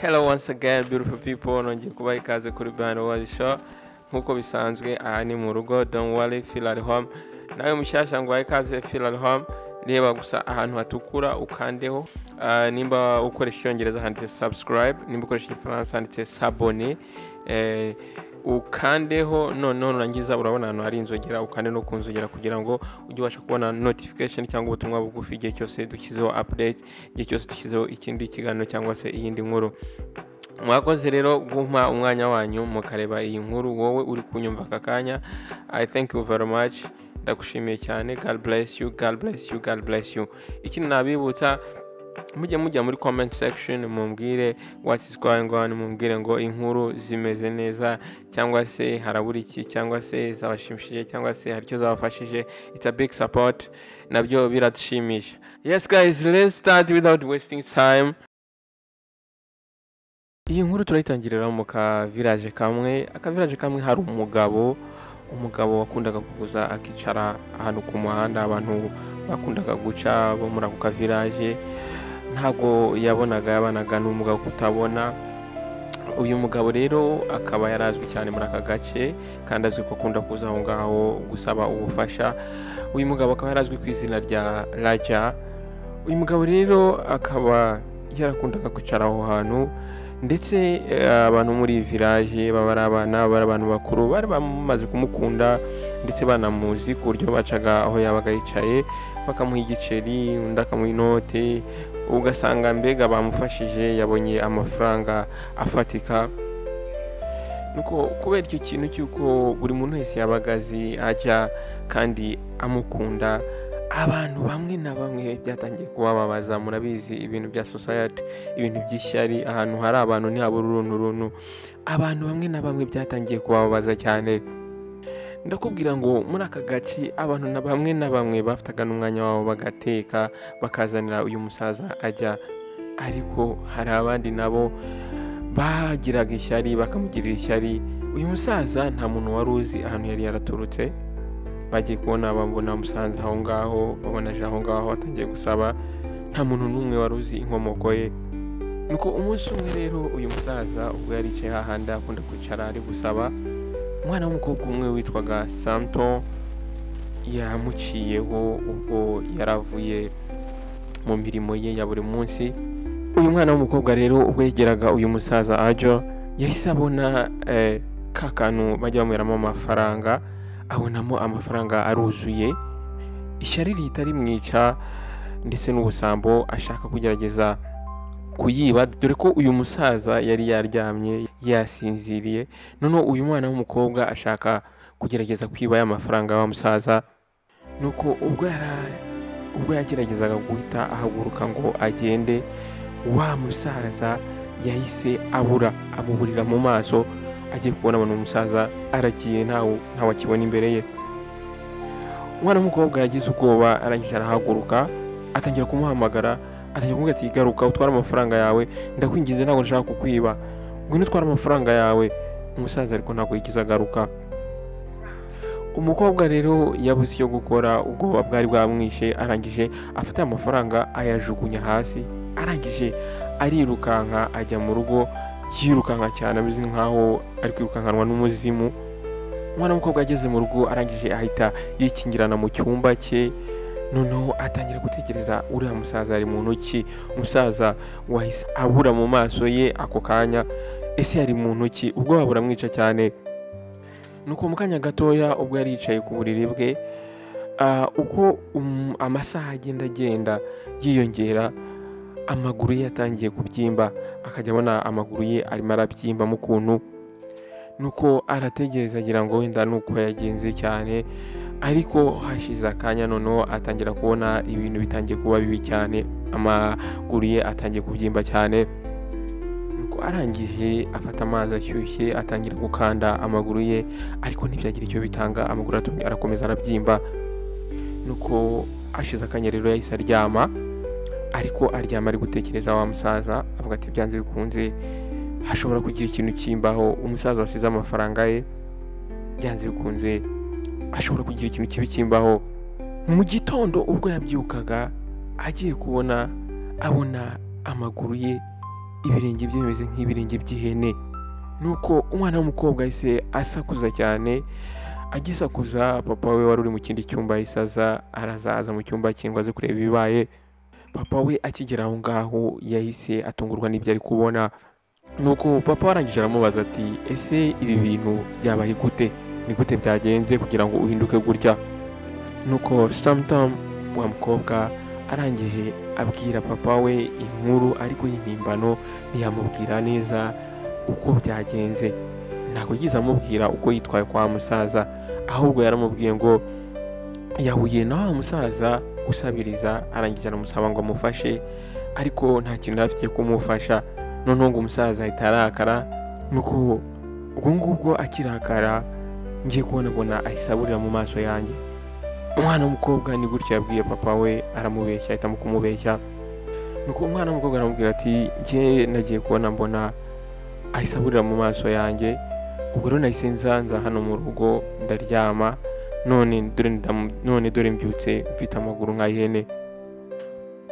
Hello once again, beautiful people. Nongeye kubaha ikaze kuri Behind the World Show. Nk'uko bisanzwe, aha ni mu rugo. Don't worry, feel at home. Nawe mushyashya ngo ikaze, feel at home. Reba gusa ahantu hatukura ukandeho. Nimba ukoresha Icyongereza handitse "subscribe", nimba ukoresha Igifaransa handitse "s'abonner". Ukandeho, noneho nurangiza urabona ahantu hari inzogera, ukande no ku nzogera kugira ngo ujye ubasha kubona notification cyangwa ubutumwa bugufi igihe cyose dushyizeho update, igihe cyose dushyizeho ikindi kiganiro cyangwa se iyindi nkuru. Mwakoze rero gumpa umwanya wanyu mukareba iyi nkuru. Wowe uri kunyumva aka kanya, I thank you very much, ndagushimiye cyane. God bless you, God bless you, God bless you. Ikindi nabibutsa, mujye mujya muri comment section mumbwire what is going on, mumbwire ngo inkuru zimeze neza cyangwa se harabura iki, cyangwa se zabashimishije, cyangwa se hari icyo zabafashije. It's a big support, nabyo biradushimisha. Yes guys, let's start without wasting time. Iyi nkuru turayitangirira mu ka village kamwe. Aka village kamwe hari umugabo wakundaga kuza akicara ahantu ku muhanda abantu bakundaga guca bo muri ako ka village. Ntabwo yabonaga, yabanaga n'ubumuga bwo kutabona. Uyu mugabo rero akaba yarazwi cyane muri aka gace kandi azwi ko akunda kuza aho ngaho gusaba ubufasha. Uyu mugabo akaba yarazwi ku izina rya Raja. Uyu mugabo rero akaba yarakundaga kwicara aho hantu, ndetse abantu muri iyi village, baba ari abana, baba ari abantu bakuru, bari bamaze kumukunda ndetse banamuzi, ku buryo bacaga aho yabaga yicaye bakamuha igiceri, undi akamuha inote, ugasanga mbega bamufashije, yabonye amafaranga afatika. Nuko kubera icyo kintu cy'uko buri muntu wese yabaga azi ajya kandi amukunda, abantu bamwe na bamwe byatangiye kubababaza. Murabizi ibintu bya society, ibintu by'ishyari, ahantu hari abantu ntihabura uruntu runtu. Abantu bamwe na bamwe byatangiye kubababaza cyane. Ndakubwira ngo muri aka gace abantu na bamwe na bamwe bafataga n'umwanya wabo bagateka bakazanira uyu musaza ajya, ariko hari abandi nabo bagiraga ishyari, bakamugirira ishyari. Uyu musaza nta muntu wari uzi ahantu yari yaraturutse. Bagiye kubona babona musanze aho ngaho, babona aje aho ngaho atangiye gusaba, nta muntu n'umwe wari uzi inkomoko ye. Nuko umunsi umwe rero uyu musaza ubwo yari yicaye hahandi akunda kwicara ari gusaba, umwana w'umukobwa umwe witwaga Santo yamuciyeho ubwo yaravuye mu mirimo ye ya buri munsi. Uyu mwana w'umukobwa rero ubwo yegeraga uyu musaza Ajo, yahise abona ka kantu bajya banyweramo amafaranga, abonamo amafaranga aruzuye. Ishyari rihita rimwica ndetse n'ubusambo, ashaka kugerageza kuyiba, dore ko uyu musaza yari yaryamye yasinziriye. Noneho uyu mwana w'umukobwa ashaka kugerageza kwiba ya mafaranga wa musaza. Nuko ubwo yageragezaga guhita ahaguruka ngo agende, wa musaza yahise abura, amuburira mu maso. Agiye kubona abona umusaza aragiye, ntawe akibona imbere ye. Umwana w'umukobwa yagize ubwoba, arangije arahaguruka, atangira kumuhamagara, atangira kumubwira ati: "Garuka utware amafaranga yawe, ndakwinginze, ntabwo nshaka kukwiba, ngwino utware amafaranga yawe." Umusaza ariko ntabwo yigeze agaruka. Umukobwa rero yabuze icyo gukora, ubwoba bwari bwamwishe. Arangije afata amafaranga ayajugunya hasi, arangije arirukanka ajya mu rugo, yirukanka cyane ameze nkaho ari kwirukankanwa n'umuzimu. Umwana w'umukobwa ageze mu rugo, arangije ahita yikingirana mu cyumba cye. Noneho atangira gutekereza uriya musaza ari muntu ki, umusaza wahise abura mu maso ye ako kanya, ese yari muntu ki? Ubwoba buramwica cyane. Nuko mu kanya gatoya ubwo yari yicaye ku buriri bwe, uko amasaha agenda yiyongera, amaguru ye yatangiye kubyimba, akajya abona amaguru ye arimo arabyimbamo ukuntu. Nuko arategereza agira ngo wenda nuko yagenze cyane, ariko hashize akanya noneho atangira kubona ibintu bitangiye kuba bibi cyane, amaguru ye atangiye kubyimba cyane. Nuko arangije afata amazi ashyushye atangira gukanda amaguru ye, ariko ntibyagira icyo bitanga, amaguru arakomeza arabyimba. Nuko hashize akanya rero yahise aryama, ariko aryama ari gutekereza wa musaza, avuga ati: "Byanze bikunze hashobora kugira ikintu kimbaho, umusaza wasize amafaranga ye, byanze bikunze ashobora kugira ikintu kibi kimbaho." Mu gitondo ubwo yabyukaga, agiye kubona abona amaguru ye Ibirenge bye bimeze nk'ibirenge by'ihene. Nuko umwana w'umukobwa ahise asakuza cyane. Agisakuza, papa we wari uri mu kindi cyumba ahise aza, arazaza mu cyumba cye ngo aze kureba ibibaye. Papa we akigera aho ngaho yahise atungurwa n'ibyo ari kubona. Nuko papa we arangije aramubaza ati: "Ese ibi bintu byabaye gute? Ni gute byagenze kugira ngo uhinduke gutya?" Nuko Samtam, wa mukobwa, arangije abwira papa we inkuru ariko y'impimbano. Ntiyamubwira neza uko byagenze, ntabwo yigeze amubwira uko yitwaye kwa musaza, ahubwo yaramubwiye ngo yahuye na wa musaza usabiriza, arangije aramusaba ngo amufashe, ariko nta kintu yari afite kumufasha. Noneho ngo umusaza ahita arakara. Nuko ubwo ngubwo akirakara, ngiye kubona mbona ahise aburira mu maso yanjye. Umwana w'umukobwa ni gutyo yabwiye papa we, aramubeshya, ahitamo kumubeshya. Nuko umwana w'umukobwa aramubwira ati: "Njye nagiye kubona mbona ahise aburira mu maso yanjye. Ubwo rero nahise nza hano mu rugo ndaryama, none dore mbyutse mfite amaguru nk'ay'ihene."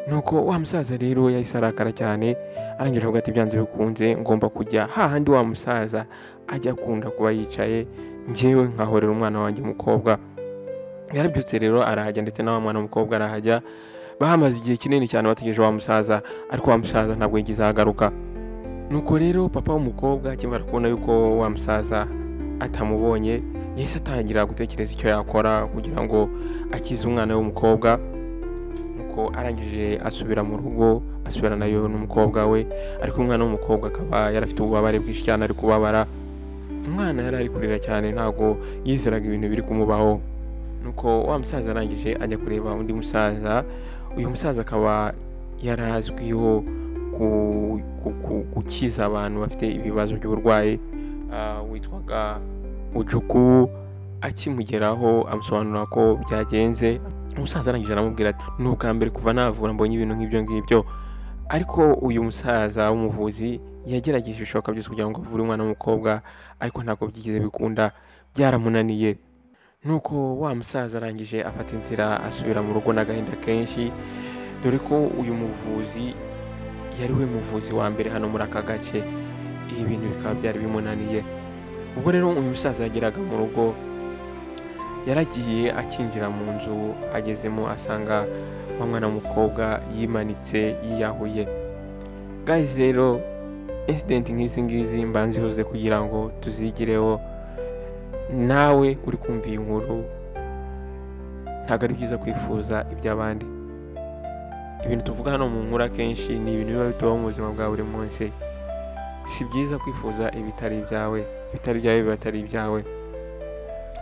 Nuko wa musaza rero yahise arakara cyane, arangije avuga ati: "Byanze bikunze ngomba kujya hahandi wa musaza ajya akunda kuba yicaye, njyewe nkahorera umwana wanjye umukobwa." Yarabyutse rero arahajya, ndetse na wa mwana w'umukobwa arahajya. Bahamaze igihe kinini cyane bategereje wa musaza, ariko wa musaza ntabwo yigeze ahagaruka. Nuko rero papa w'umukobwa akimara kubona yuko wa musaza atamubonye, yahise atangira gutekereza icyo yakora kugira ngo akize umwana w'umukobwa. Nuko arangije asubira mu rugo, asubira nayo n'umukobwa we, ariko umwana w'umukobwa akaba yari afite ububabare bwinshi cyane, ari kubabara. Umwana yari ari kurira cyane, ntabwo yizeraga ibintu biri kumubaho. Nuko wa musaza arangije ajya kureba undi musaza. Uyu musaza akaba yari azwiho gukiza abantu bafite ibibazo by'uburwayi, witwaga Ujuku. Akimugeraho amusobanurira ko byagenze. Umusaza arangije aramubwira ati: "Ni ubwa mbere kuva navura mbonye ibintu nk'ibyo ngibyo." Ariko uyu musaza w'umuvuzi yagerageje ibishoboka byose kugira ngo avure umwana w'umukobwa, ariko ntabwo byigeze bikunda, byaramunaniye. Nuko wa musaza arangije afata inzira asubira mu rugo n'agahinda kenshi, dore ko uyu muvuzi yari we muvuzi wa mbere hano muri aka gace, ibi bintu bikaba byari bimunaniye. Ubwo rero uyu musaza yageraga mu rugo, yaragiye akinjira mu nzu, agezemo asanga wa mwana w'umukobwa yimanitse, yiyahuye. Guys, rero incident nk'izi ngizi mba nzivuze kugira ngo tuzigireho. Nawe uri kumva iyi nkuru, ntabwo ari byiza kwifuza iby'abandi. Ibintu tuvuga hano mu nkuru akenshi ni ibintu biba bitubaho mu buzima bwa buri munsi. Si byiza kwifuza ibitari ibyawe, ibitari ibyawe biba atari ibyawe.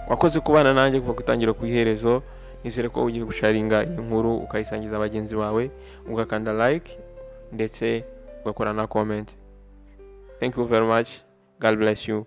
Wakoze kubana nanjye kuva ku itangira ku iherezo. Nizere ko ugiye gusharinga iyi nkuru ukayisangiza bagenzi bawe, ugakanda like ndetse ugakora na comment. Thank you very much. God bless you.